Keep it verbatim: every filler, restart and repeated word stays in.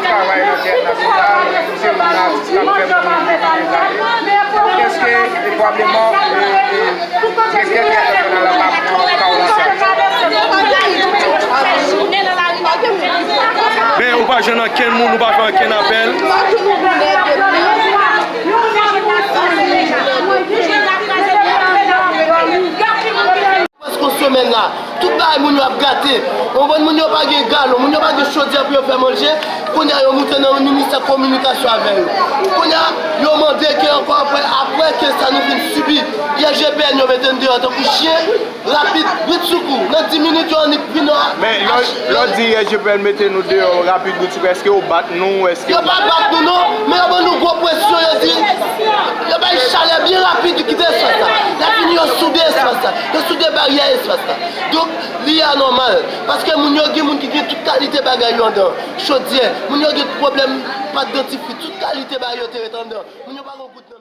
Travay nan tèt nasyonal, se yon atis k ap fè moun vin pou dèzane. Èske, e, pwobableman, e, e, direktè tèt nasyonal la pa pran ka w an chaj? Men ou pa jwenn ankenn moun, ou pa fè ankenn apèl. Prèske yon semèn la, tout bagay moun yo ap gate. Ou konprann, moun yo pa gen galon, moun yo pa gen chodyè pou yo fè manje. Kounye a yo moute nan yon ministè kominikasyon avè yo. Kounye a yo mande ke ankò apre, apre ke sa nou fin sibi, yè G P N yo mete n deyò tankou chyen, rapid, britsoukou, nan dis minit yo annik vin nan. Men lè w di yè G P N mete nou deyò rapid britsoukou, èske yo bat nou? Èske Yo pa bat nou non, men yo ban nou gwo presyon, yo di yo bay chalè byen rapid, yo kite espas la. Lè fini yo soude espas la, yo soude baryè espas la. Donk, li anòmal, paske moun yo gen moun ki gen tout kalite bagay yo andan, chodyè, moun yo gen pwoblèm pat dantifri, tout kalite bagay yo te ret andan. Moun yo pa gen goud.